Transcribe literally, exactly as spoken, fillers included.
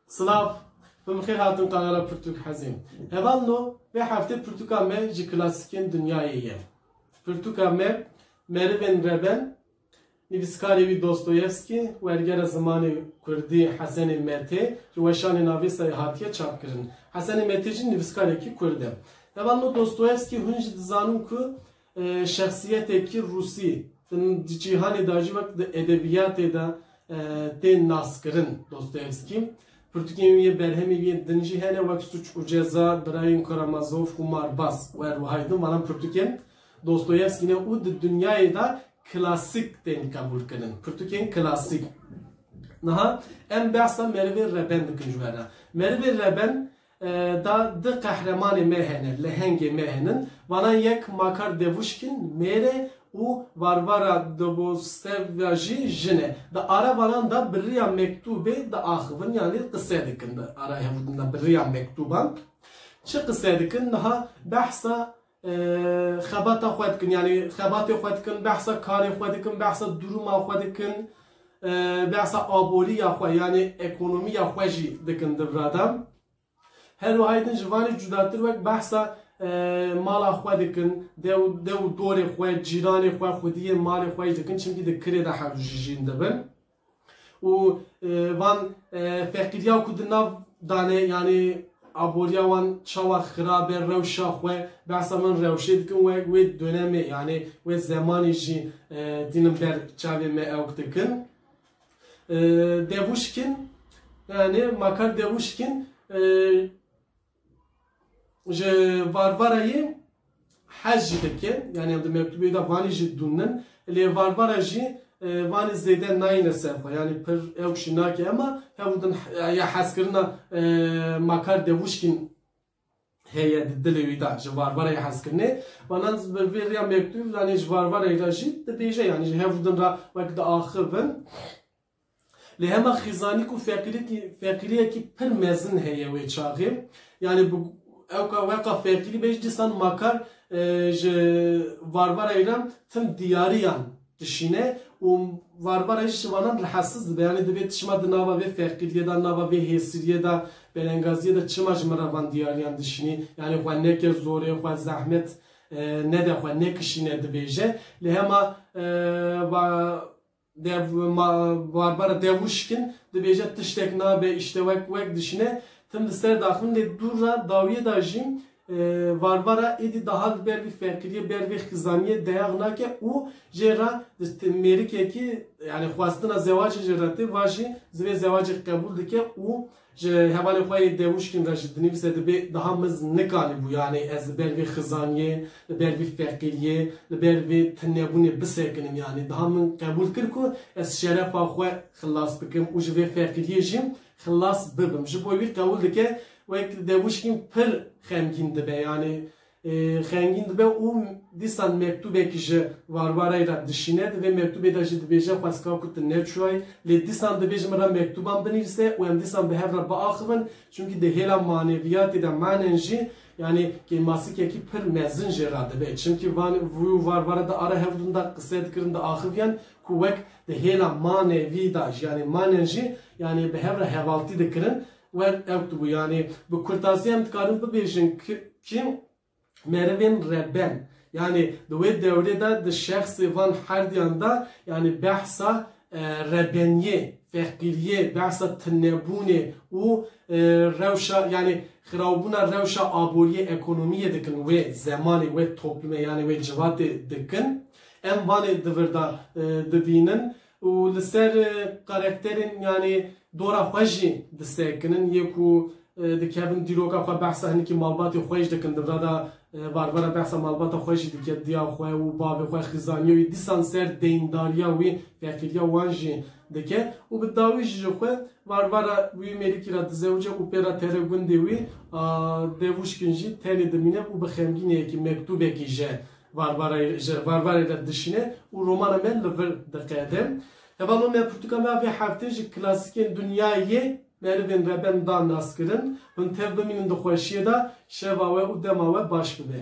Silav, bi min xêr hatin kanala Pirtûk Hezîn. Hevalno, vê heftê pirtûka me ji klasîkên dinyayê ye. Pirtûka me, Merivên Reben, nivîskarê wî Dostoyevskî, wergera zimanê kurdî Hesenê Metê, ji weşanê Navîsayê hatiye çapkirin. Hesenê Metê jî nivîskarekî kurd e. Hevalno Dostoyevskî hûn jî dizanin ku e, şexsiyetekî Rûsî, di cîhanê de jî wek di edebiyatê de, e, tê naskirin Dostoyevskî. Pirtûkên wî yê berhemê wî yên din jî hene wek Suç û Ceza, Birayên Karamazov, Xumarbaz û her wiha din. Vana pirtûkên Dostoyevskî ne û di dinyayê de klasîk tên qebûl kirin. Pirtûkên klasîk. Niha em behsa Merivê Reben dikin ji we re. Merivê Reben, e, da du qehremanê me hene, lehengê me henin. Vanan yek Makar Devuşkin, mêr e, û Varvara Dobosteva jî jin e. Di ara vanan da bi riya mektûbê diaxivin, yanî qise dikin. Di ara hevdin da bi riya mektûban çi qise dikin? Niha behsa, e, xebata xwe dikin, yanî xebatê xwe dikin, behsa karê xwe dikin, behsa duruma xwe dikin, e, behsa aboriya xwe, yanî ekonomiya xwe jî dikin di vira de. Her wiha din ji vanê cudatir wek behsa, e, mala xwe dikin, dew, dew dorê xwe, cîranê xwe, xwediyê malê xwe jî dikin, çimkî di kirê de hevdû jî jîn dibin. Û, e, van, e, feqîriya ku di nav dane, yanî aboriya wan çawa xirab e, rewşa xwe, behsa van rewşê dikin wek wê dönemê, yanî wê zemanê jî, e, dînin ber çavê me ewk dikin. E, Devuşkin, yanî Makar Devuşkin, e, ji Varvarayê hez jî dike, yanî em di mektûbê de vanî jî dûnin, lê Varvara jî, e, vanî zêde nayîne ser xwe, yanî pir ewk jî nake, ema hevû din, e, ya hezkirina, e, Makar Devuşkin heye di dilê wî de ji Varvarayê hezkirinê. Vanan bi vê riya mektûb, yanî ji Varvarayê re jî dibêje, yanî ji hevû din re wek diaxivin. Lê hema xîzanî ku feqîrîkî-, feqîriyekî pir mezin heye wê çaxê. Yanî bi, ewka weka feqîrî be jî dîsan Makar, e, ji Varvarayê re tim diyariyan dişîne û Varvara jî ji vanan rehetsiz dibe. Yanî dibê tu çima di nava vê feqîriyê de, nava vê hêsiriyê de, belengaziyê de çima ji min re van diyariyan dişînî? Yanî xwe neke zorê, xwe zehmet, e, nede, xwe nekişîne dibêje. Lê hema, e, va-, dev-, ma-, Varvara Devuşkin dibêje tiştek nabe, îşte wek, wek dişîne. Tim li ser daxin lê dû re dawiyê de jî, e, Varvara êdî daha li ber vî feqîriyê, ber vî xizaniyê deyax nake û jê re di t-, mêrikekî, yanî xwestina zewacê jê re tê, va jî zivê zewacê qebûl dike û ji hevalê xwe yê Devuşkin re jî dinivîse dibê daha min nikanîbû, yanî ez li ber vê xizaniyê, li ber vî feqîriyê, li ber vê tinebûnê bisekinim, yanî daha min qebûl kir ku ez şerefa xwe xilas bikim û ji vê feqîriyê jî xilas bibim. Ji bo wî qewil dike, wek Devuşkin pir xemgîn dibe, yanî, e, xemgîn dibe û dîsan mektûbekî ji Varvarayê re dişîne. Di vê mektûbê de jî dibêje, xwestka ku tu neçûyayî, lê dîsan dibê ji min re mektûban binivîse û em dîsan bi hev re biaxivin. Çimkî di hêla maneviyatê de manen jî, yanî kêmasîkekî pir mezin jê re dibe. Çimkî van, vû û Varvara di ara hevdûn de qise dikirin, diaxiviyan ku wek di hêla manevî de jî, yanî manen jî, yanî bi hev re hevaltî dikirin. Wer ewk dibû. Yanî bi kurtasî em dikarin bibêjin ki, ki merivên reben, yanî di wê dewrê de di şexsê van herdiyan de, yanî behsa, e, rebeniyê, feqîriyê, behsa tinebûnê û, e, rewşa, yanî xirabûna rewşa aboriyê, ekonomiyê dikin, wê zemanê, wê toplumê, yanî wê civatê dikin. Em vanê di vir de, e, dibînin. Û li ser, e, karakterên, yanî dora xwe jî disekinin, yê ku, e, dikevin dîroka xwe, behsa hinekî malbatê xwe jî dikin, di vira de, e, Varvara behsa malbata xwe jî dike, diya xwe û bavê xwe, xizaniya wî, dîsan ser deyndariya wî, feqîriya wan jî dike û bi dawî jî ji xwe Varvara wî mêrikî re dizewice û pê re tere gundê wî, a, Devuşkin jî tenê dimîne û bi xemgîniyekî, mektûbekî ji Varvarayê, ji Varvarayê re dişîne û romana me li vir diqede. Hevalno me, pirtûka me ya vê heftê ji klasîkên dinyayê Merivên Reben da naskirin. Hûn tev bimînin di xweşiyê de, şeva we û dema we baş bibe.